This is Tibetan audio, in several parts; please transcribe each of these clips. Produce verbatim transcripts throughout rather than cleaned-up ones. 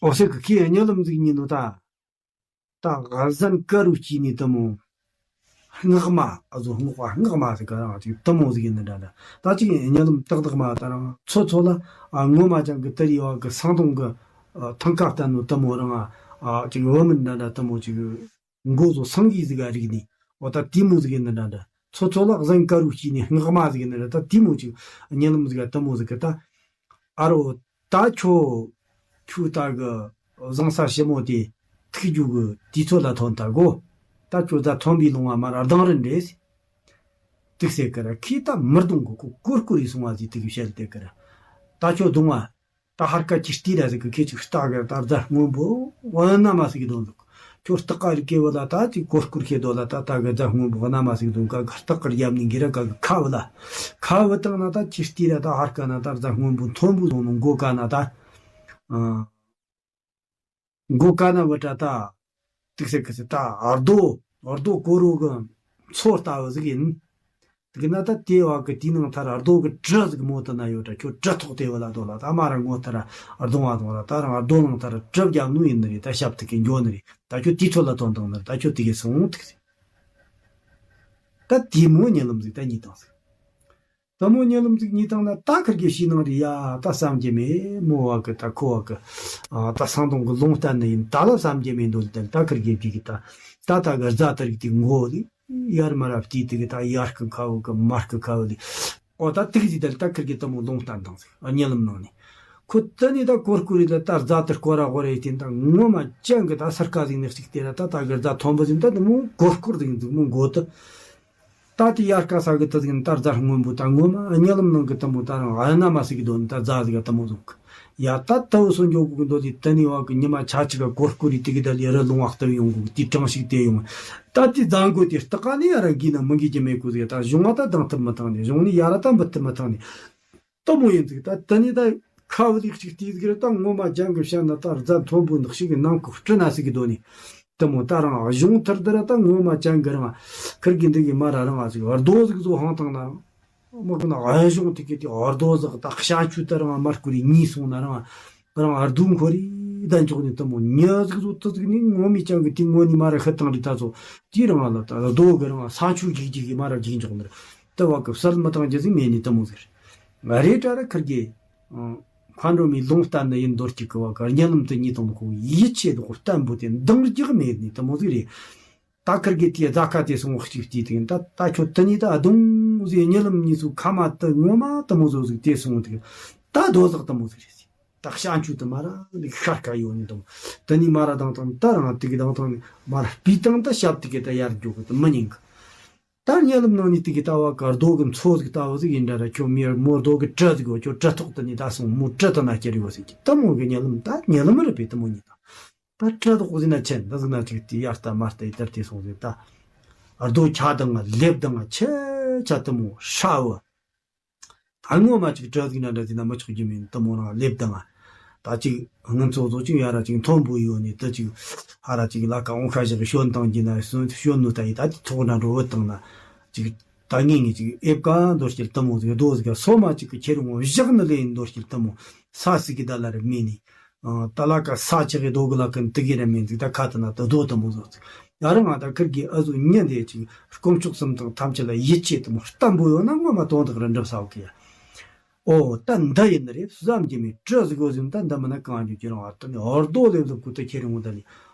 ཨོ་སེ་གི་ཁྱེད་གཉིད་ལམ་ཟིག་གཉིད་ནོ་ད། ད་གཟན་དཀར་རུ་སྐྱེས་ནས་དེ་མོ། སྔགས་མ་ཨ་ཟོ་སྔགས་པ་སྔགས་མ་ཟིག་ག་རང་ཅིག་དེ་མོ་ཟིག་ཡིན་ནི་འདྲ་འདྲ། ད་ཅིག་གཉིད་ལམ་ཏག་ཏག་མ་ད་རང་ཚོ་ཚོ་ལ། ཨ་ངོ་མ་ཅང་གི་དེ་རི་བ་གི་སང་དུང་གི། ཨ་ཐང་ཀ་བསྟན་ནོ་དེ་མོ་རང་ཨ་ཅིག་བུ་མིན་འདྲ་འདྲ་དེ་མོ་ཅིག་མགོ་བཟོ་སང་གི་ཟིག་ག་རིག་ནི། འོ་ད་དེ་མོ་ཟིག་ཡིན་ནི་འདྲ་འདྲ། ཚོ་ཚོ་ལ་གཟན་དཀར་རུ་སྐྱེས་ནས་སྔགས་མ་ཟིག་ཡིན་ནི་འདྲ། ད་དེ་མོ་ཅིག་གཉིད་ལམ་ཟིག་ག་དེ་མོ་ཟིག་གི་ད། ཨ་རོ། ད་ཁྱོད། ཁྱོད་ད་གི་བཟང་ས་ཞི་མོ་དེ་ཐུག་རྒྱུ་གི་དུས་ཚོད་ལ་ཐོན་ད་གོ། ད་ཁྱོད་ད་ཐོན་པའི་ལུང་བ་མར་ལྡང་རན་རེད། དུག་སེ་ཀི་ར་ཁྱེད་ད་མི་ལྡང་གི་ཁོ་གོར་གོར་ཡི་སོང་བ་ཟིག་དུག་གི་བཤད་དེ་ཀི་ར། ད་ཁྱོད་གདོང་བ། ད་ཧར་ཀ་ཅི་སྟེ་ར་ཟིག་གི་ཁྱེད་ཅིག་ལྟ་གི་ད་རྫ་སྔོན་པོ་བ་ན་མ་ཟིག་གི་གདོང་ཟིག་ཁྱོད་སྟག་ག་རི་སྐེ་བོ་ལ་ད་ཅིག་གོར་གོར་ཁེ་དོ་ལ་ད་ད་གི་རྫ་སྔོན་པོ་བ་ན་མ་ཟིག་གདོང་ཀ་གི་སྟག་གི་རྒྱབ་ནི་གི་ར་ཀ་གི་ཁ་བོ་ལ། ཁ་བོ་བཏང་ན་ད་ཅི་སྟེ་ར་ད་ཧར་ཀ་ན་ད་རྫ་སྔོན་པོ་མཐོན་པོ་ཟུང་ནོ་མགོ་ཀ་ན་ད། ཨ། མགོ་ཀ་ན་བུ་ཏྲ་ད། ཏིག་སེ་ཀི་སེ་ད་ཨར་རྡོ། ཨར་རྡོ་ཀོ་རོ་གི་མཚོ་ལྟ་བུ་ཟིག་ཡིན། དེ་གི་ན་ད་དེ་བ་གི་དེའི་ནང་ཐར་ཨར་རྡོ་གི་གྲི་ཟིག་མོ་དུ་ན་ཡོད་ཏྲ་ཁྱོད་གྲི་ཐོག་དེ་བུ་ལ་དོ་ལ་ད་མ་ར་ངོ་ཐར་ཨར་རྡོ་བ་དོ་ལ་ད་རང་ཨར་རྡོ་ནང་ཐར་གྲི་བརྒྱབ་ནུ་ཡིན་ནི་རེད། ད་ཞབས་ཏིག་གི་འགྱོ་ནི་རེད། ད་ཁྱོད་དེའི་ཚོད་ལ་དོན་དང་ནི་རེད། ད་ཁྱོད་དེ་གི་སོང་ཏིག་སེ། ད་དེ་མོ་གཉིད་ལམ་ཟིག་ད་གཉིད་དང་ཟིག་དེ་མོ་གཉིད་ལམ་ཟིག་གཉིད་བཏང་ན་ད་ཁིར་གི་ཕྱི་ནང་རི་ཡ་ད་བསམ་གྱི་མེད། མོ་བ་གི་ད་ཁོ་བ་གི་ཨ་ད་སང་དོང་གི་ལུང་བསྟན་ནི་ཡིན་ད་ལ་བསམ་གྱི་མེད་འདོད་དེ་ད་ཁིར་གི་གི་གི་ད་ད་ད་གི་རྫ་དར་གི་དེ་ངོ་ལི་ཡར་མ་ར་བལྟས་དེ་གི་ད་ཡར་གི་ཁ་བོ་གི་མར་གི་ཁ་བོ་ལི་ཨོ་ད་དེ་གི་ཟིག་ད་ལི་ད་ཁིར་གི་དེ་མོ་ལུང་བསྟན་དང་ཟིག་ཨ་གཉིད་ལམ་ནང་ནས་ཁོ་ད་ནི་ད་གོར་གོར་རི་ལ་ད་རྫ་དར་སྐོར་ར་གོ་རེ་དེ་ད་ངོ་མ་ཅང་གི་ད་སར་ཀ་ཟིག་ནི་གཅིག་དེ་ར་ད་ད་གི་རྫ་མཐོན་པོ་ཟིག་ད་དེ་མོ་གོར་གོར་ཟིག་ཟིག་མོ་མགོ་ད། ད་དེ་ཡར་ཀ་ས་གི་ད་ཟིག་ད་རྫ་སྔོན་པོ་ད་ངོ་མ་གཉིད་ལམ་ནང་གི་དེ་མོ་ད་རང་ཨ་ན་མ་ཟིག་གི་དོ་ནི་ད་རྫ་ཟིག་ག་དེ་མོ་ཟུག་ཡ་ད་ད་བུ་སོ་འཇོག་གི་འདོད་ལི་ད་ནི་བ་གི་ཉི་མ་ཆ་ཅིག་ག་གོར་གོར་རི་དེ་གི་ད་ལི་ར་ལུང་བ་སྟབས་ཡོང་གི་དེ་གྲངས་ཤིག་དེ་ཡོང་ད་དེ་རྫ་མགོ་དེ་སྟག་ག་ནི་ཡ་ར་གི་ན་མི་གི་གི་མེད་གོ་ཟིག་ད་གཞུང་བ་ད་དང་ཐུབ་མི་ཐང་ནི་གཞུང་ནི་ཡ་ར་ད་འབུད་ཐུབ་མི་ཐང་ནི། དེ་མོ་ཡིན་ཟིག་ད་དེ་ནི་ད་ཁ་བུ་ལིག་ཅིག་དེ་ཟིག་རེད། ད་ངོ་མ་ཅང་གི་བཤད་ན་ད་རྫ་མཐོན་པོ་ནག་ཞིག་གི་ནང་གི་སྤྲིན་ན་ཟིག་གི་དོ་ནི། དེ་མོ་ད་རང་གཞུང་ཐར་དེ་ར་ད་ངོ་མ་ཅང་གི་རང་ཁིར་གི་འདི་གི་མ་ར་རང་ཟིག་ཨར་རྡོ་ཟིག་བཟོ་ཧང་ཐང་ན་རང་མ་གི་ན་གཞུང་དེ་གི་དེ་ཨར་རྡོ་ཟིག་ད་ཤ་ཆུ་ད་རང་མར་ཀུ་རི་གཉིས་སོང་ན་རང་རང་ཨར་རྡོ་འཁོར་རི་ད་འཇོག་ནི་དེ་མོ་ཉ་ཟིག་བཟོ་དེ་ཟིག་ནི་ངོ་མི་ཅང་གི་དེ་ངོ་ནི་མ་ར་ཤི་ཐང་རི་ད་ཚོ་དེ་རང་ལ་ད་རྡོ་གི་རང་ས་ཆུ་གི་གི་གི་མ་ར་གི་འཇོག་ནི་ར་ད་བ་གི་བསལ་མི་ཐང་གི་ཟིག་མེད་ནི་དེ་མོ་ཟིག་རེད། རེད་དྲ་ར་ཁིར་གི། ཨང་། མཁའ་འགྲོ་མའི་ལུང་བསྟན་ནི་ཡིན་མདོར་གཅིག་གི་བ་ག་གཉིད་ལམ་དུ་གཉིད་དང་ཁོ་ཡིད་ཆེས་དང་བརྟན་པོ་དེ་འདང་རྒྱག་མེད་ནི་དེ་མོ་ཟིག་རེད། ད་ཁིར་གི་དེའི་རྫ་ཁ་དེ་སོང་བ་གཅིག་དེ་དེ་ད་ད་ཁྱོད་དེ་ནི་ད་རྡུང་ཟིག་གཉིད་ལམ་གཉིད་སུ་ཁ་མ་དུ་ངོ་མ་དེ་མོ་ཟོ་ཟིག་དེ་སོང་དེ་ད་རྡོ་ཟག་དེ་མོ་ཟིག་རེད། ད་ཤ་མཆུ་དུ་མ་ར་ལིག་ཤར་ཁ་ཡོད་ནི་དང་དེ་ནི་མ་ར་དང་དང་ད་རང་དེ་གི་དང་དང་ནི་མ་ར་སྤུས་དང་ད་ཞབས་དེ་གི་ད་ཡར་འགྱོ་གི་དེ་མི་ཉན་གི། ད་གཉིད་ལམ་ནང་ནས་དེ་གི་ལྟ་བ་ག་རྡོ་གི་མཚོ་ཟིག་ལྟ་བུ་ཟིག་ཡིན་འདྲ་ར། ཁྱོད་མི་མོ་རྡོ་གི་གྲི་ཟིག་གོ་ཁྱོད་གྲི་ཐོག་ཏུ་ནི་ད་སོང་མོ་གྲི་ཏུ་ན་ཁྱེར་ཡོད་ཟིག་གི་དེ་མོ་གི་གཉིད་ལམ་ད་གཉིད་ལམ་རེད་པས་དེ་མོ་གཉིད་ད་ད་གྲི་ཐོག་ཟིན་ན་ཆེན་ད་ཟིག་ན་ཅིག་དེ་ཡར་ལྟ་མར་ལྟ་ཡི་དར་དེ་སོང་ཟིག་ད་རྡོ་ཆ་དང་ལེབ་དང་ཆེ་ཆ་དེ་མོ་ཧྲ་བུ། ད་ངོ་མ་ཅིག་གྲི་ཟིག་ན་འདྲ་དེ་ན་མི་ཆོག་རྒྱུ་མིན་དེ་མོ་རང་ལེབ་དང་ང་། ད་ཅིག་སྔོན་ཚོ་ཚོ་ཅིག་ཡ་ར་ཅིག་མཐོན་པོ་ཡོད་ནི་དེ་ཅིག་ཧ་ར་ཅིག་ལ་ཀ་འོང་ཤ་ཞིག་ཤོན་བཏང་གི་ན་ཤོན་ནུ་ད་ཡི་ད་ཅིག་ཐོག་ན་འགྲོ་བུད་བཏང་ན་ཅིག་ད་ངེས་ངེས་ཅིག་ཨེབ་ཀ་འདོར་སྐྱེལ་དེ་མོ་ཟིག་རྡོ་ཟིག་ག་སོ་མ་ཅིག་གི་ཁྱེར་འོང་བཞག་ནི་ལེ་ཡིན་འདོར་སྐྱེལ་དེ་མོ་ས་སི་གི་ད་ལ་རེ་མེ་ནི། ཨ། ད་ལ་ཀ་ས་ཆི་གི་རྡོ་གི་ལ་ཀ་དི་གི་ར་མེན་ཟིག་ད་ཁ་ཏི་ན་ད་རྡོ་དེ་མོ་ཟོ་ཟིག་ཡ་ར་ང་ད་ཁིར་གི་ཨ་ཟུ་ཉན་དེ་ཅིག་དཀོན་མཆོག་གསུམ་དང་ཐམས་ཅད་ལ་ཡིད་ཆེས་དེ་མོ་བརྟན་པོ་ཡོད་ན་ངོ་མ་དོན་དག་ར་འགྲུབ་ས་ཡོད་གི་ཡ། ཨོ་ད་འདི་ཡིན་ནི་རེད་བསམ་གྱི་མེད་གྲི་ཟིག་གོ་ཟིན་ད་འདི་མིན་ན་གང་རྒྱུ་ཁྱེད་རང་ཨ་ཏི་ནི་ཨོ་རྡོ་ལེབ་ལེབ་གུ་ད་ཁྱེད་རང་ད་ལི།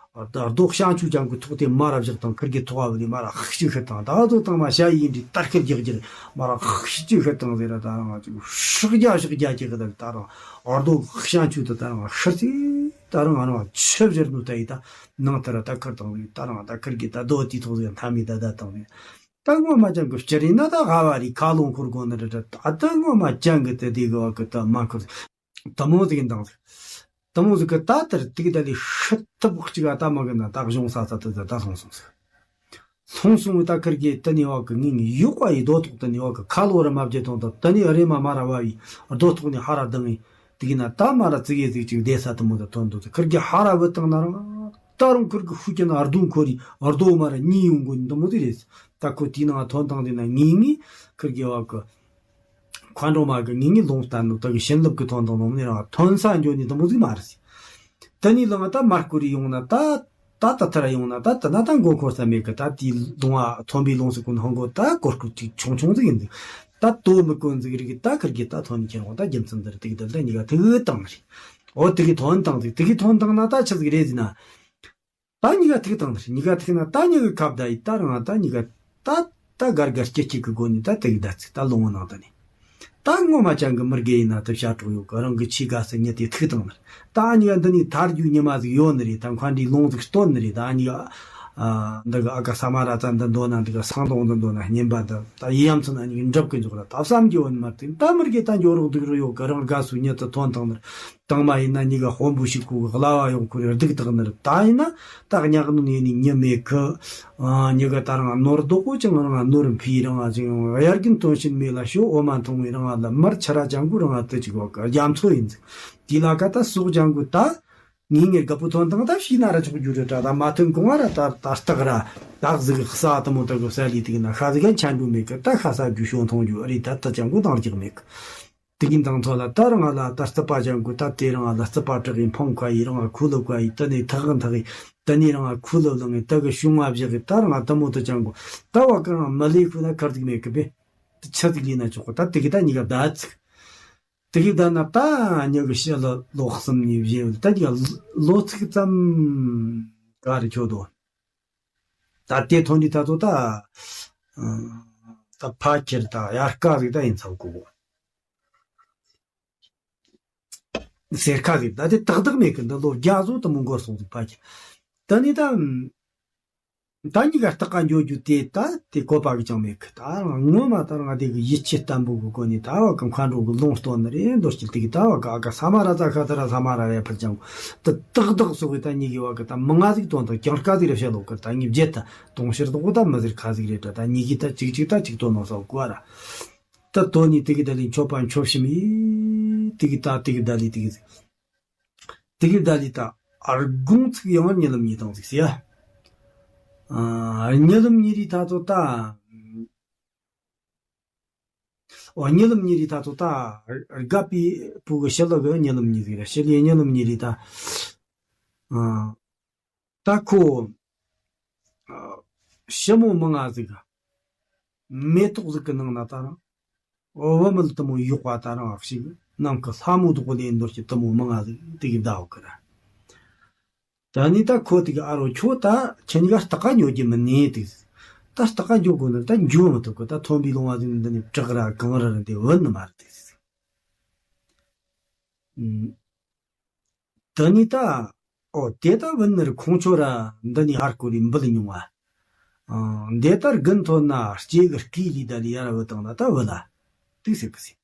ད་རྡོ་ཤང་ཆུ་ཅང་གི་ཐོག་དེ་མ་ར་བཞག་དང་ཁིར་གི་ཐོག་ཨ་བ་ལི་མ་ར་ཧག་ཅིག་ཤི་དང་ད་ཚོ་དང་མ་ཤ་ཡིན་འདྲི་ད་ཁིར་རྒྱག་རྒྱག་མ་ར་ཧག་ཅིག་ཤི་དང་ཟེར་ར་ད་རང་ཅིག་ཧྲག་རྒྱ་ཧྲག་རྒྱ་ཅིག་གི་ད་ད་རང་ཨོ་རྡོ་ཤང་ཆུ་ད་ད་རང་ཤི་ཚེ་ད་རང་ང་རང་ཆུ་བཞུར་ནུ་ད་ཡི་ད་ནང་ད་ར་ད་ཁིར་དང་ད་རང་ད་ཁིར་གི་ད་རྡོ་དེ་ཐོག་ཟེར་ཐ་མི་ད་ད་དང་ཟེར་ད་ངོ་མ་ཅང་གི་སྤྱིར་ཡིན་ན་ད་ཧ་བ་རི་ཁ་ལོང་འཁོར་དགོ་ནི་རེད་ད་ད་ངོ་མ་ཅང་གི་དེ་དེ་གི་བ་གི་ད་མ་འཁོར། དེ་མོ་ཟིག་གི་འདང་ཟིག་དེ་མོ་ཟིག་གི་ད་དེར་ཏིག་ད་ལི་ཤི་ཐུབ་གཅིག་ཨ་ད་མ་གི་ན་ད་གཞུང་ས་ས་ད་ད་ད་སོང་སོང་ཟིག་སོང་སོང་ད་ཁིར་གི་ད་ནི་བ་གི་ངེས་ངེས་ཡོག་པ་ཡི་རྡོ་ཐོག་ད་ནི་བ་གི་ཁ་ལོ་ར་མ་བརྗེད་དང་ད་ད་ནི་རེ་མ་མ་ར་བ་བི་རྡོ་ཐོག་ནི་ཧ་ར་དང་ངི་དེ་གི་ན་ད་མ་ར་ཙི་གེ་ཟིག་ཅིག་བསྡད་ས་དེ་མོ་ད་ཐོན་འདུག་ཟིག་ཁིར་གི་ཧ་ར་བུད་བཏང་ན་རང་ད་རུང་ཁིར་གི་ཤུགས་ཀྱི་ན་རྡུང་འཁོར་རི་རྡོ་མ་ར་གཉིས་ཡོང་གོ་ནི་དེ་མོ་ཟིག་རེད། ད་ཁོ་དེའི་ནང་ཐོན་བཏང་དེ་ན་ངེས་ངེས་ཁིར་གི་བ་གི་མཁའ་འགྲོ་མ་གི་ངེས་ངེས་ལུང་བསྟན་ནོ་ད་གི་བྱིན་རླབས་གི་ཐོན་དང་ནོ་མི་རང་ཐོན་ས་འགྱོ་ནི་དེ་མོ་ཟིག་མ་རེད། དེ་ནས་ལངས་ད་མར་སྐོར་རེ་ཡོང་ན་ད། ད་ད་ཐར་ཡོང་ན་ད་དེ་ན་ད་མགོ་འཁོར་ས་མེད་གི། ད་དེའི་ལུང་བ་ཐོན་པའི་ལུང་ཟིག་གོ་ནི་ཧང་གོ་ད་གོ་སྐབས་ཅིག་ཆུང་ཆུང་ཟིག་ཡིན་ཟིག། ད་དོ་མི་གོ་ཟིག་རིག་གི། ད་ཁིར་གི་ད་ཐོན་ཁྱེར་འོང་། ད་རྒྱུ་མཚན་འདིར་དེ་གི་དེ་ལ་གཉིས་ཀ་ཐུག་བཏང་ནི་རེད། འོ་དེ་གི་ཐོན་བཏང་ཟིག། དེ་གི་ཐོན་བཏང་ན་ད་ཆི་ཟིག་རེད་ཟེར་ན། ད་གཉིས་ཀ་ཐུག་བཏང་ནི་རེད། གཉིས་ཀ་ཐུག་ན་ད་གཉིས་ཀ་ཁ་བརྡ་ཡིས་ད་རང་ད་གཉིས་ཀ་ད་ད་དགའ་དགའ་སྐྱིད་སྐྱིད་གི་སྒོ་ནས་ད་དེ་གི་བསྡད་ཚིག། ད་ལུང་བ་ནང་ད་ནི། ད་ངོ་མ་ཅང་གི་མི་དགེ་ཡིན་ན་དེ་བྱ་གྲོགས་ཡོད་གི། རང་གི་ཆེས་དགའ་སའི་མྱི་དེ་ཐུག་བཏང་ནི་རེད། ད་གཉིས་ཀ་འདི་ནས་ཐར་རྒྱུ་ཉི་མ་ཟིག་ཡོད་ནི་རེད། ད་མཁའ་འགྲོའི་ལུང་ཟིག་སྟོན་ནི་རེད། ད་གཉིས་ཀ་ཨ་འདི་གི་ཨ་ཀ་ས་མ་ར་ཙ་འདི་འདོན་ན། འདི་གི་སང་དོང་འདི་འདོན་ན། སྙན་པ་འདི་ད་ཡི་ཡ་མཚན་ཨ་གཉིས་འགྲུབ་གི་འཇོག་ར། ད་བསམ་རྒྱུ་བོ་ནི་མ་རེད། ད་མི་དགེ་ད་འགྱོ་རོགས་འདུག་རོགས་ཡོད་གི། རང་དགའ་སའི་མྱི་དེ་ཐོན་བཏང་ནི་རེད། དང་མ་ཡིན་ན་གཉིས་ཀ་དཔོན་པོ་ཞིག་གོ་གི། གླ་བ་ཡོང་ཁུར་སྡུག་ཐག་ནི་རེད། ད་ཡིན་ན་ད་གཉའ་གནོན་ཡེད་ནི་མྱི་མེད་གི། ཨ་གཉིས་ཀ་ད་རང་ནོར་རྡོག་པོ་ཅང་རང་ནོར་འཕེལ། རང་ཅང་དབྱར་དགུན་སྟོན་ཤིན་མེད་ལ། ཞོ་འོ་མ་འཐུང་བའི་རང་ལ་མར་ཆུ་ར་ཅང་གོ་རང་དུ་ཅིག་བ་གི་རྒྱ་མཚོ་ཡིན་ཟིག། དེ་ལ་ཀ་ད་སོག་ཅང་གོ་ད་ངེས་ངེས་རྒད་པོ་ཐོན་དང་ད་ཤི་ན་ར་ཆོག་རྒྱུ་རེད་དྲ། ད་མ་ཐོན་གོང་ང་ར་ད་ད་སྟག་ར་སྟག་ཟིག་ས་དེ་མོ་ད་གི་ས་ལི་དེ་གི་ན་ཤ་ཟིག་ཡང་ཆ་འགྲོ་མེད་གི། ད་ཤ་ཟ་རྒྱུ་ཞོ་འཐུང་རྒྱུ་རེད། ད་ད་ཅང་གོ་དང་རྒྱག་མེད་གི། དེ་གི་མདང་ཐོག་ལ་ད་རང་ལ་ད་རྩུབ་པ་ཅང་གོ་ད་དེ་རང་ལ་རྩུབ་པ་དྲག་གི་འཕང་ཁ་ཡི་རང་ཁུ་ལུ་ཁ་ཡི། ད་ནི་ཐག་གི་ཐག་གི་ད་ནི་རང་ཁུ་ལུ་ལང་གི་ད་གི་ཤུང་བ་བཞག་གི། ད་རང་དེ་མོ་ད་ཅང་གོ་ད་བ་གི་རང་མི་ལས་ཁུ་ན་ཁར་ཟིག་མེད་གི་བེ། ད་ཆ་ཟིག་ལས་ན་ཆོག་གི། ད་དེ་གི་ད་གཉིས་ཀ་བདའ་ཚིག། དེ་གི་བདའ་ན་ད་གཉིས་གི་ཤི་ལ་ལོ་གསུམ་གཉིས་བཞི་ཡོད། ད་གཉིས་ཀ་ལོ་ཚིག་ཙམ་ག་རེ་ཁྱོད་དོ། ད་དེ་ཐོན་དུས་ད་ཚོ་ད་ད་ཕ་ཁྱེར་ད་དབྱར་ཁ་ཟིག་ད་ཡིན་ཚང་གོ། སེར་ཁ་ཟིག་ད་དེ་ཏག་ཏག་མེད་གི། འདི་ལོ་བརྒྱ་བཟོ་དུ་མོ་འགོར་སོང་ཟིག་ཕ་གི། ད་ནི་ད་ད་གཉིས་ཀ་སྟག་ག་འགྱོ་རྒྱུ་དེ་ད་དེ་གོ་པ་གི་ཅང་མེད་གི། ད་ངོ་མ་ད་རང་དེ་གི་ཡིད་ཆེས་བརྟན་པོ་གི་སྒོ་ནས་ད་བ་གི་མཁའ་འགྲོ་གི་ལུང་སྟོན་ནི་རེད། མདོ་སྐྱིད་དེ་གི་ད་བ་གི་ཨ་ཀ་ས་མ་ར་ཙ་ཤ་ད་ར་ས་མ་ར་ཡ་ཕར་ཅང་དེ་ཏག་ཏག་སོ་གི། ད་གཉིས་གི་བ་གི་ད་མི་ང་ཟིག་སྟོན་དང་གྱང་སྐ་ཟིག་རེ་བཤད་ལོ་གི། ད་གཉིས་བརྒྱད་ད་དུང་ཕྱིར་དོག་ད་མི་ཟེར་ཁ་ཟིག་རེད་དྲ། ད་གཉིས་གི་ད་ཅིག་ཅིག་ད་ཅིག་སྟོན་ནོ་ས་གོ་བ་ར། ད་དོ་ནི་དེ་གི་ད་ལི་མཆོད་པ་མཆོད་བྱེད་མི་དེ་གི་ད་དེ་གི་ད་ལི་དེ་གི་ཟིག། དེ་གི་ད་ལི་ད་ཨར་གུང་ཚིག་ཡང་རྨི་ལམ་རྨི་དང་ཟིག་ཟེར་ཡ། ཨ་རྨི་ལམ་རྨི་རི་ད་ཚོ་ད། ཨོ་རྨི་ལམ་རྨི་རི་ད་ཚོ་ད་རྒད་པོའི་བུ་གི་ཞི་ལི་གི་རྨི་ལམ་རྨི་ཟིག་རེད། ཞི་ལིའི་རྨི་ལམ་རྨི་རི་ད། ཨ། ད་ཁོ། ཨ། ཞི་མོ་མི་ང་ཟིག་ག་མེ་ཏོག་ཟིག་གི་ནང་ན་ད་རང་། འོ་བུད་མེད་དེ་མོ་གཡོག་པ་ད་རང་ཨ་ཞིག་ནང་གི་ལྷ་མོ་དུ་གོ་ལེན་འདོར་གྱི་དེ་མོ་མི་ང་ཟིག་དེ་གི་བདའ་འོ་གི་ར། ད་ནི་ད་ཁོ་དེ་གི་ཨ་རོ་ཁྱོད་ད་ཁྱེད་གཉིས་ཀ་སྟག་ག་འགྱོ་རྒྱུ་མིན་ནི་དེ། ད་སྟག་ག་འགྱོ་དགོས་ན་ད་འགྱོ་མི་ཐུབ་གི། ད་ཐོན་པའི་ལུང་བ་ཟིག་འདི་ནི་བྲག་ར་གངས་ར་ར་འདི་བུད་ནི་མ་རེད་དེ། ཨུམ། ད་ནི་ད། ཨོ་དེ་ད་བུད་ནི་རེད། ཁོང་ཆོ་ར་འདི་ནི་ཧར་སྐོར་རེ་འབུད་མྱོང་བ། ཨ་འདི་ལྟར་དགུན་ཐོན་ན་སྐྱེ་གི་སྐེ་ལི་ད་ལི་ཡར་བུད་བཏང་ན་ད་བུད་ལ། དེ་ཟེར་གི་ཟེར།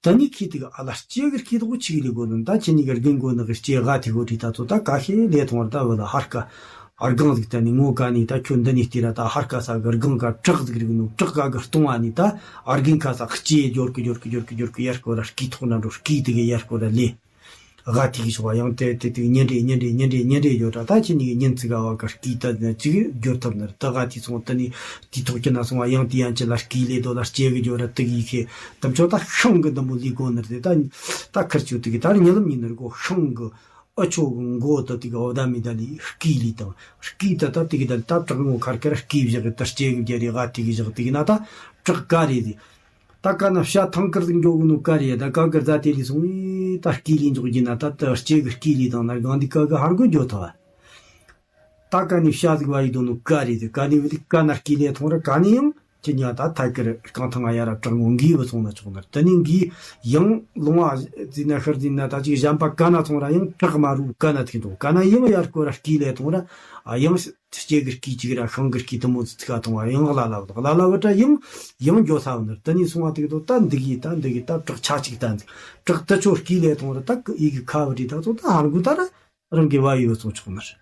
ད་ནི་ཁྱི་དེ་གི་ཨ་ལ་སྐྱེ་གི་སྐེ་དོག་ཆི་གི་ལི་གོ་ནི། ད་ཁྱེད་གཉིས་ཀ་དགུན་གོ་ནི་གི་སྐྱེ་ག་དེ་གོ་དྲི་ད་ཚོ་ད་ག་ཤེད་ལས་ཐོང་བར་ད་བུད་ལ་ཧར་ཀ། ཨར་གང་ཟིག་ད་ནི་ངོ་ག་ནི་ད་ཁྱོད་འདི་ནི་སྟེ་ར་ད་ཧར་ཀ་ས་གི་ཨར་གང་ག་བྲག་ཟིག་རིག་ནོ། བྲག་ག་གི་སྟོང་བ་ནི་ད་ཨར་གིན་ཁ་ས་སྐྱེ་འབྱོར་གི་འབྱོར་གི་འབྱོར་གི་འབྱོར་གི་ཡར་སྐོར་ར་སྐེ་ཐོག་ན་འགྲོ། སྐེ་དེ་གི་ཡར་སྐོར་ར་ལས། ཨ་དེ་གི་ཤོག་ཡང་དེ་དེ་དེ་ཉིན་རེ་ཉིན་རེ་ཉིན་རེ་ཉིན་རེ་ཡོད་ར། ད་ཁྱེད་གཉིས་ཀྱི་ཉིན་ཚིག་ག་བ་ག་སྐེ་ད་ཅིག་འབྱོར་ཐུབ་ནི་རེད། ད་ག་དེ་སོང་ད་ནི་དེ་ཐོག་ཁྱེད་ན་སོང་བ་ཡང་དེ་ཡང་ཅི་ལ་སྐེ་ལས་དོ་ལ་སྐྱེ་གི་འབྱོར་ར་དེ་གི་ཁེ། དམ་ཆོ་ད་ཤིང་གི་འདི་མོ་ལི་གོ་ནི་རེད། ད་ད་ཁིར་ཆུ་དེ་གི་ད་ར་ཉི་ལམ་ཉི་ནི་ར་གོ་ཤིང་གི་ཨ་ཆོ་གི་མགོ་ད་དེ་གི་འོ་ད་མི་ད་ལི་སྐེ་ལི་དང་། སྐེ་ད་ད་དེ་གི་ད་ད་བྲག་ངོ་ཁར་ཁར་སྐེ་བཞག་གི་ད་སྐྱེ་གི་རྒྱ་རེ་ག་དེ་གི་བཞག་དེ་གི་ན་ད་བྲག་ག་རེ་རེད། ད་ཀ་ན་བྱ་ཐང་ཀིར་ཟིག་འགྱོ་གི་ནོ་ཀ་རེ་ཡ། ད་ཀ་ཀིར་ཟ་དེ་ལི་སོང་ད་སྐེ་ལི་འཇོག་གི་ན་ད་ད་སྐྱེ་གི་སྐེ་ལི་དང་ན་གང་དེ་ཀ་གི་ཧར་གོ་འགྱོ་ཐུབ་བ། ད་ཀ་ནི་བྱ་ཟིག་བ་ཡི་དོ་ནོ་ཀ་རེ་ཟིག་ཀ་ནི་བི་དི་ཀ་ན་སྐེ་ལི་ཐོང་ར་ཀ་ནི་ཡང་ཁྱེད་ཉ་ད་ཐ་ཀིར་རྐང་ཐང་ང་ཡ་ར་བྲག་ངོ་འགི་བི་སོང་ན་ཆོག་ནར། ད་ནི་འགི་ཡང་ལུང་བ་ཟིན་ན་ཤར་ཟིན་ན་ད་ཅིག་གཞན་པ་ཀ་ན་ཐོང་ར་ཡང་བྲག་མ་རུ་ཀ་ན་ཐིག་འདུག་ཀ་ན་ཡང་ཡར་སྐོར་ར་སྐེ་ལི་ཐོང་ར་ཨ་ཡང་། སྐྱེ་གི་སྐེ་གཅིག་ར་ཤིང་གི་སྐེ་དེ་མོ་ཚིག་ག་ཐོང་བ་ཡང་གླ་ལ་བུད། གླ་ལ་བུད་ད་ཡང་ཡང་འགྱོ་ས་བུད་ནི་རེད། དེ་ནས་སོང་བ་དེ་གི་དོ་ད་འདི་གི་ད་འདི་གི་ད་བྲག་ཆ་གཅིག་ད་འདི་བྲག་དེ་ཆོ་སྐེ་ལི་ཐོང་ར་ད་ཡི་གི་ཁ་བུད་དེ་ད་ཚོ་ད་ཧར་གུ་ད་ར་རང་གི་བ་ཡི་བུད་སོང་ཆོག་ནི་རེད།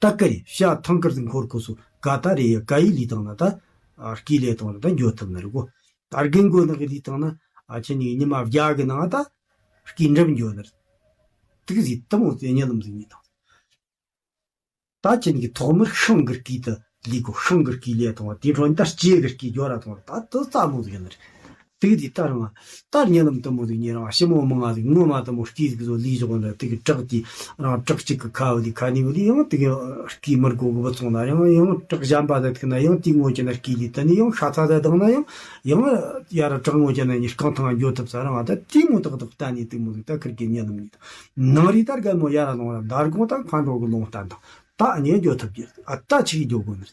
ད་ཀ་རེ་བྱ་ཐང་ཀིར་ཟིག་འཁོར་གོ་སོ་ཀ་ད་རེ་ཡ་ཀ་ཡི་ལི་དང་ན་ད་སྐེ་ལི་ཐོང་ར་ད་འགྱོ་ཐུབ་ནི་རེད་གོ། ད་རྒན་གོ་ནི་གི་ལི་དང་ན་ཨ་ཁྱེད་གཉིས་ཉི་མ་བརྒྱ་གི་ནང་ད་སྐེ་འགྲིབ་འགྱོ་ནི་རེད། དེ་གི་ཟིག་དེ་མོ་ཟིག་ཉི་ལམ་ཟིག་ཉི་དང་། ད་ཁྱེད་ཀྱི་ཐོག་མར་ཤིང་གི་སྐེ་དེ་ལི་གོ། ཤིང་གི་སྐེ་ལི་ཐོང་བ་དེ་འཕྲོ་ད་སྐྱེ་གི་སྐེ་འགྱོ་ར་ཐོང་བ་ད་དེ་རྩ་མོ་ཟིག་ཡིན་ནི་རེད། དུག་དེ་ད་རང་ད་རྨི་ལམ་དུ་མོ་ཟིག་ཉེ་རང་ཞི་མོ་མང་ང་ཟིག་ངོ་མ་དུ་མོ་སྐྱིད་ཟིག་བཟོ་ལས་བཞག་འདྲ་དུག་གི་བྲག་དེ་རང་བྲག་གཅིག་གི་ཁ་བ་དེ་ཁ་ནས་བུ་དེ་ཡང་དུག་གི་སྐྱིད་མར་གོ་གི་བུ་ཚོང་ན་ཡང་ཡང་བྲག་གཞན་པ་དེ་ཐུག་ན་ཡང་དེ་ངོ་ཅན་ན་སྐྱིད་ལས་དེ་ནས་ཡང་ཤ་ཚ་ཚ་དང་ན་ཡང་ཡང་ཡར་བྲག་ངོ་ཅན་ན་ཉི་རྐང་ཐང་འགྱོ་ཐུབ་ས་རང་ད་དེ་མོ་ཏག་ཏག་གཏན་ནས་དུག་མོ་ཟིག་ད་ཁིར་གི་རྨི་ལམ་ཉེ་ནང་རི་ད་རྒན་མོ་ཡར་ལོང་ར་འདར་གོང་ད་མཁའ་འགྲོ་གི་ལོང་བསྟན་དང་། ད་ཨ་ནི་འགྱོ་ཐུབ་རྒྱུ། ཨ་ད་ཆི་གི་འགྱོ་དགོས་ནི།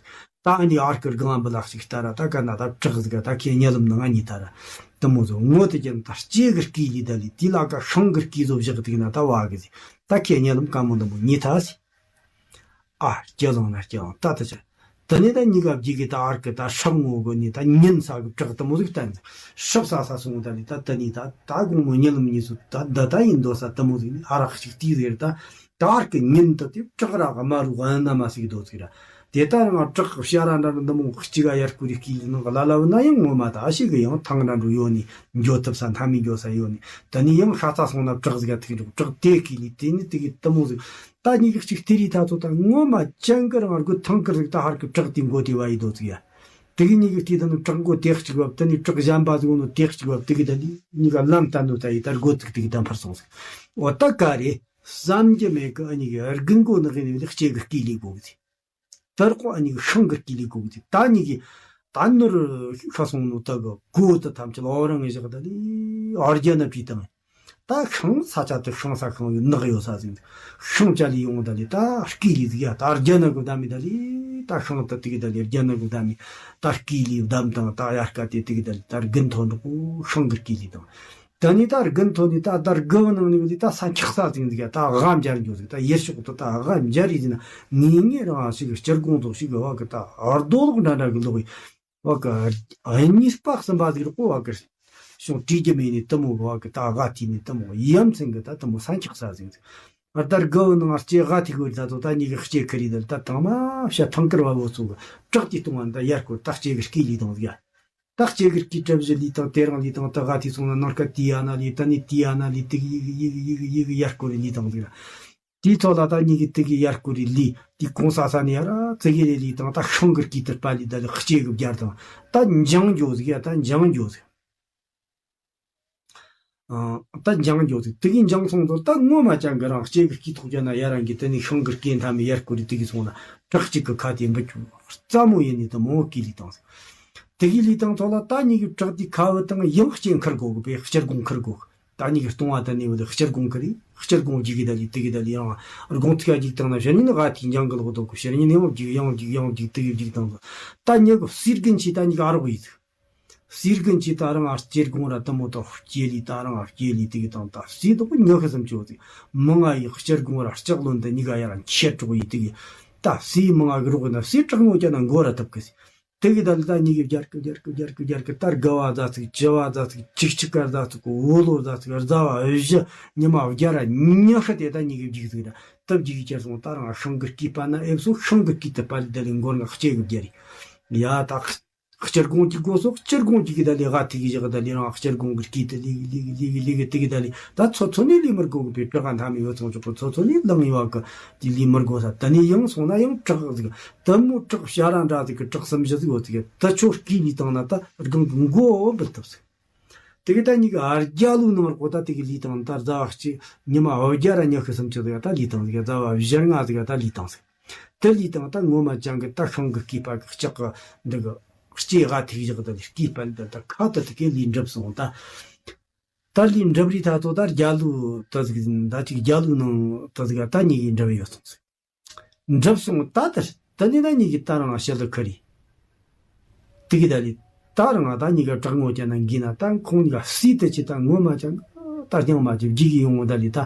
ད་ཨ་ནི་ཨར་ཀི་སྒང་འབུ་ལག་ཅིག་ལྟ་ར་ད་ག་ན་ད་བྲག་ཟིག་ད་ཁྱེད་རྨི་ལམ་ནང་ཨ་ནི་ད་ར། དུ་མོ་ཟོ་ངོ་དེ་ཀྱང་ད་ལྕེ་གི་སྐྱིད་ལི་ད་ལི་དེ་ལ་ཀ་ཤིང་གི་སྐྱིད་ཟོ་བཞག་དེ་ན་ད་བ་གི་ཟི། ད་ཁྱེད་རྨི་ལམ་ཀ་མོ་འདི་མོ་ཉེ་ཐ་ཟི། ཨ་སྐྱེ་ལོང་ན་སྐྱེ་ལོང་ད་ད་ཆ། དེ་ནས་ད་གཉིས་ཀ་བརྒྱུད་གི་ད་ཨར་ཀི་ད་སྲབ་ངོ་གི་ནི་ད་ཉིན་ས་གི་བྲག་དུ་མོ་ཟིག་བསྟན་ཟི། སྲབ་ས་ས་སོང་ད་ལི་ད་དེ་ནི་ད་ད་དགོང་མོ་རྨི་ལམ་ཉེ་སུ་ད་ད་ད་ཡིན་འདོད་ས་དུ་མོ་ཟིག་ནི་ཨ་རག་ཅིག་དེ་ཟེར་ད། དར་གི་ཉིན་དུ་དེ་བྲག་ར་གི་དམར་རུ་ག་ན་མ་ཟིག་རྡོ་ཟིག་ར། དེ་ལྟར་ང་བྲག་གི་བྱ་ར་འདྲ་འདི་མོ་གཅིག་ག་ཡར་སྐོར་རི་སྐྱིད་ནང་གི་ལ་ལ་བུ་ན་ཡང་ངོ་མ་ད་ཨ་ཞིག་གི་ཡང་ཐང་འདྲ་འགྲོ་ཡོད་ནི་འགྱོ་ཐུབ་ས་མཐའ་མི་འགྱོ་ས་ཡོད་ནི་དེ་ནི་ཡང་ཤ་ཚ་སོང་ན་བྲག་ཟིག་ག་ཐུག་འགྲོ་བྲག་དེ་སྐྱིད་ལི་དེ་ནི་དེ་གི་དུ་མོ་ཟིག་ད་གཉིས་གི་གཅིག་དེ་རི་ཐ་ཚོ་ད་ངོ་མ་ཅན་གི་རང་རྒོད་ཐང་ཀིར་ཟིག་ད་ཧར་གི་བྲག་དེ་མགོ་དེ་བ་ཡི་རྡོ་ཟིག་ཡ། དེ་གི་གཉིས་གི་དེ་ད་ནི་བྲག་མགོ་དེ་གཅིག་བབ་དེ་ནི་བྲག་གཞན་པ་ཟིག་ནི་དེ་གཅིག་བབ་དེ་གི་ད་ནི་གཉིས་ཀ་ལམ་ལྟ་ནོ་ད་ཡི་ད་རྒོད་ཐུག་དེ་གི་ད་འཕར་སོང་ཟིག་འོ་ད་ག་རེ། བསམ་རྒྱུ་མེད་གི་ཨ་ནི་གི་རྒུན་གོ་ནག་ཡིན་ནི་ལྕེ་གི་སྐྱིད་ལི་གོ་གི་ཟེར། དར་ཀོ་ཨ་ནི་གི་ཤིང་གི་སྐྱིད་ལི་གོ་གི་ཟེར། ད་ནི་གི་ད་ནོར་ཤ་སོང་ནོ་ད་གི་གོ་ད་ཐམས་ཅད་ལོ་རང་ངི་བཞག་ད་ལི་ཨར་རྒྱ་ན་བྲིས་དང་། ད་ཤིང་ས་ཆ་དུ་ཤིང་ས་ཤིང་ཡོད་ནག་ཡོད་ས་ཟིན། ཤིང་ཅ་ལི་ཡོང་ད་ལི་ད་སྐྱིད་ལི་ཟིག་ཡ་ད་ཨར་རྒྱ་ན་གི་བདམ་མི་ད་ལི་ད་ཤིང་ད་དེ་གི་ད་ལི་ཨར་རྒྱ་ན་གི་བདམ་མི་ད་སྐྱིད་ལི་བདམ་དང་ད་ཡར་ཀ་དེ་དེ་གི་ད་ལི་ད་རྒུན་ཐོན་འགྲོ་གོ་ཤིང་གི་སྐྱིད་ལི་དང་། ད་ནི་ད་རྒན་ཐོ་ནི་ད་ད་རྒུ་བ་ནང་ནི་ད་ས་འཁྱག་ས་ཟིག་ཟིག་ད་ཧ་འབྱར་འགྱོ་ཟིག་ད་ཡེ་ཤོག་ཏུ་ད་ཧ་འབྱར་ཡི་ཟིན་ན་ངེས་ངེས་རང་ཞིག་སྤྱིར་གོང་ཐོག་ཞིག་བ་གི་ད་རྡོ་ལོག་འདྲ་འདྲ་གི་ལོག་ཡི་བ་གི་གཉིས་པ་གསུམ་པ་ཟིག་རོ་བ་གི་ཤོང་བྲིས་རྒྱུ་མེད་ནི་དུ་མོ་བ་གི་ད་ཧ་ཐི་ནི་དུ་མོ་ཡམ་ཚན་གི་ད་དུ་མོ་ས་འཁྱག་ས་ཟིག་ཟིག་ད་རྒུ་བ་ནང་སྐྱེ་ཧ་ཐི་གོ་ད་དོ་ད་ཉི་གི་སྐྱེ་ཁི་རི་ད་ད་དང་མ་བྱ་ཐང་ཀར་བ་བོ་ཚོ་གི་བྲག་གི་སྟོང་བ་ད་ཡར་སྐོར་ད་སྐྱེ་གི་སྐྱེ་ལི་དང་ཟིག་ཡ། ད་སྐྱེ་གི་སྐྱེ་གྲབས་བཞི་ལི་དང་དེ་རང་ལི་དང་ད་ག་དེ་སོང་ན་ནང་ཀ་དེ་ཡ་ན་ལི་ད་ནི་དེ་ཡ་ན་ལི་དེ་གི་ཡི་གི་ཡི་གི་ཡི་གི་ཡར་སྐོར་རི་ལི་དང་ཟིག་ར། དེའི་ཐོག་ལ་ད་ཉི་གི་དེ་གི་ཡར་སྐོར་རི་ལི་དེ་གོང་ས་ས་ནི་ཡ་ར་ཙི་གི་རི་ལི་དང་ད་ཤང་གི་སྐྱེ་དར་པ་ལི་ད་ལི་སྐྱེ་གི་བརྒྱར་དང་ད་འཇང་འགྱོ་ཟིག་ཡ་ད་འཇང་འགྱོ་ཟིག་ཨ། ད་འཇང་འགྱོ་ཟིག་དེ་གི་འཇང་སོང་དོ་ད་ངོ་མ་ཅང་གི་རང་སྐྱེ་གི་སྐྱེ་ཐོག་ཅན་ན་ཡ་རང་གི་དེ་ནི་ཤང་གི་སྐྱེ་མཐའ་མི་ཡར་སྐོར་རི་དེ་གི་སོང་ན་བྲག་གཅིག་གི་ཁ་དེ་འབུ་ཅུ་རྩ་མོ་ཡིན་ནི་ད་མོ་གི་ལི་དང་ཟིག་དེ་གི་ལི་དང་ཚོ་ལ་ད་ཉི་གི་བྲག་དེ་ཁ་བུ་དང་ཡང་སྐྱེ་འཁུར་དགོ་གི་པས་སྤྱིར་གོང་འཁུར་དགོ་གི། ད་ཉི་གི་སྟོང་བ་ད་ནི་བུ་ལི་སྤྱིར་གོང་ཁུར་རི་སྤྱིར་གོང་རྒྱུ་གི་ད་ལི་དེ་གི་ད་ལི་ཡང་སྒོང་ཐིག་ག་རྒྱུག་དང་ན་ཤ་ཉི་ནི་ག་དེ་འཇང་གི་ལོག་དོ་གི་ཤ་ཉི་ནི་ཡང་རྒྱུག་ཡང་རྒྱུག་ཡང་རྒྱུག་དེ་གི་རྒྱུག་དང་ཟིག་ད་ཉི་གི་སིར་གིན་ཆི་ད་ཉི་ག་ཨ་རོག་ཡི་ཟིག་སིར་གིན་ཆི་ད་རང་ཨ་སྤྱིར་གོང་ར་དུ་མོ་ད་སྐྱེ་ལི་ད་རང་ཨ་སྐྱེ་ལི་དེ་གི་དང་ད་སི་དོ་ཉི་ཤུ་སུམ་ཅུ་ཟིག་མི་ང་ཡི་སྤྱིར་གོང་ར་ལྕགས་ལོན་ད་ཉི་ག་ཡ་རང་ཆེ་དྲུག་ཡི་དེ་གི་ད་སི་མི་ང་གི་རོག་ན་སི་དྲག་མོ་ཅན་ན་མགོ་ར་ཐུབ་གི་སི། དེ་གི་ད་ལི་ད་ཉི་གི་བརྒྱར་གི་བརྒྱར་གི་བརྒྱར་གི་བརྒྱར་གི་ད་དགའ་བ་ཟ་ཚིག་ཅི་བ་ཟ་ཚིག་ཅིག་ཅིག་ག་ཟ་ཚིག་འོ་ལོ་ཟ་ཚིག་རྫ་བ་བཞི་ཉི་མ་བརྒྱ་ར་ཉི་ཤུ་དེ་ད་ཉི་གི་བརྒྱུག་ཟིག་ར་ད་བརྒྱུག་གི་ཁྱེར་སོང་ད་རང་ཤང་གི་སྐྱིད་པ་ན་ཨེབ་སོ་ཤང་གི་སྐྱིད་དུ་པ་ལི་ད་ལི་མགོར་ང་སྐྱེ་གི་བརྒྱ་རི་ཡ་ད། སྤྱིར་གོང་གི་སྒོ་སོགས་སྤྱིར་གོང་གི་གི་ད་ལི་ཧ་ཐིག་གི་བཞག་ད་ལི་རང་སྤྱིར་གོང་གི་སྐྱིད་ད་ལི་གི་ལི་གི་ལི་གི་ལི་གི་དེ་གི་ད་ལི་ད་ཚོ་ཚོ་ནི་ལི་མར་གོ་གི་པའི་བྲག་ག་མཐའ་མི་ཡོད་ཚོང་ཆོག་གི་ཚོ་ཚོ་ནི་ལང་ཡོད་གི་དེ་ལི་མར་གོ་ས་ད་ནི་ཡང་སོང་ན་ཡང་བྲག་ཟིག་དུ་མོ་བྲག་བྱ་ར་འདྲ་ཟིག་གི་བྲག་གསུམ་བཞི་ཟིག་ཡོད་ཟིག་ད་ཆོ་སྐྱིད་ལི་དང་ན་ད་སྒང་གི་མགོ་འབུད་ཐུབ་ཟིག་དེ་གི་ད་ཉི་གི་ཨར་རྒྱ་ལུ་ནང་ར་གོ་ད་དེ་གི་ལི་དང་ད་རྫ་བ་གཅིག་ཉི་མ་ཨོ་རྒྱ་ར་ཉི་ཤུ་སུམ་ཅུ་ཟིག་ད་ལི་དང་ཟིག་རྫ་བ་བཞི་ལྔ་ཟིག་ད་ལི་དང་ཟིག་དེ་ལི་དང་ད་ངོ་མ་ཅང་གི་ད་ཤང་གི་སྐྱིད་པ་གི་ལྕགས་གི་འདི་གི་སྐྱེ་ཧ་ཐིག་བཞག་ད་ལི་སྐྱིད་པ་ལི་ད་ད་ཁ་ད་དེ་གི་ལི་འགྲུབ་སོང་ད། ད་ལི་འགྲུབ་རི་ད་ཚོ་ད་རྒྱ་ལུ་ད་ཟིག་ད་ཅིག་རྒྱ་ལུ་ནང་ད་ཟིག་ད་ཉི་གི་འགྲུབ་ཡོད་སོང་ཟིག་འགྲུབ་སོང་ད་ད་ད་ནི་ད་ཉི་གི་ད་རང་ཤ་ལུ་ཁ་རི། དེ་གི་ད་ལི་ད་རང་ད་ཉི་ག་བྲག་ངོ་ཅན་ན་འགི་ན་ད་ཁོང་ཉི་ག་སི་ད་ཅི་ད་ངོ་མ་ཅང་ད་རྒྱང་མ་ཅི་བརྒྱུད་གི་ཡོང་ངོ་ད་ལི་ད་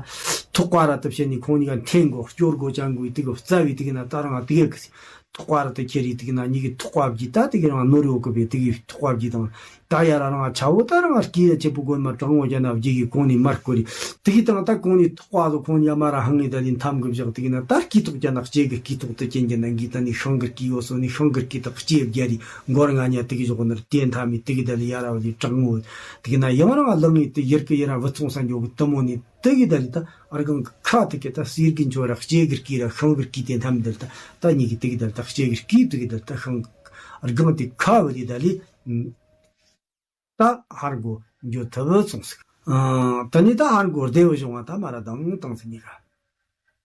ཐོག་པ་ར་ད་བཤད་ནི་ཁོང་ཉི་ག་འཐེན་གོ་སྐྱོར་གོ་ཅང་གོ་དེ་གི་རྩ་བའི་དེ་གི་ན་ད་རང་དེ་གི་གི་སི་ཐོག་པ་ར་ད་ཁྱེར་རི་དེ་གི་ན་ཉི་གི་ཐོག་པ་བརྒྱུད་ད་དེ་གི་རང་ནོར་ཡོད་གི་བེ་དེ་གི་ཐོག་པ་བརྒྱུད་དང་ད་ཡ་ར་རང་ཆ་བོ་ད་རང་སྐྱིད་ཡ་ཆེ་པོ་གོ་མ་བྲག་ངོ་ཅན་ན་བརྒྱུད་གི་གོང་ནི་མར་བསྐོར་རི། དེ་གི་དང་ད་གོང་ནས་ཐོག་པ་ཚོ་ཁོང་ཡ་མ་ར་ཧང་ངེ་ད་ནི་འཐམ་གི་བཞག་དེ་གི་ན་ད་སྐྱིད་ཐོག་ཅན་ན་སྐྱེ་གི་སྐྱིད་ཐོག་ཏུ་ཅན་གྱི་ནང་གི་ད་ནི་ཤང་གི་སྐྱིད་ཡོད་སོ་ནི་ཤང་གི་སྐྱིད་ཐོག་སྐྱེ་བརྒྱ་རི་མགོར་ང་ཉ་དེ་གི་བཞག་ནར་དེ་འཐམ་མི་དེ་གི་ད་ལི་ཡ་ར་བ་ལི་བྲག་ངོ་དེ་གི་ན་ཡང་རང་ལང་ངེ་དེ་ཡར་གི་ཡ་ར་བུ་ཚོང་ས་འཇོག་གི་དུ་མོ་ནི་དེ་གི་ད་ལི་ད་ཨར་གང་གི་ཁ་དེ་གི་ད་སེར་གི་འཇོ་ར་སྐྱེ་གི་སྐྱིད་ར་ཤང་གི་སྐྱིད་དེ་འཐམ་མི་ད་ལི་ད་ད་ཉི་གི་དེ་གི་ད་ལི་ད་སྐྱེ་གི་སྐྱིད་དེ་གི་ད་ལི་ད་ཤང་ཨར་གང་དེ་ཁ་བ་ལི་ད་ལི། ད་ཧར་གོ་འགྱོ་ཐུབ་སོང་ཟིག་ཨང་། དེ་ནས་ད་ཧར་གོ་བདེ་བོ་བྱུང་བ་ད་མ་ར་དང་དང་ཟིག་ཉིག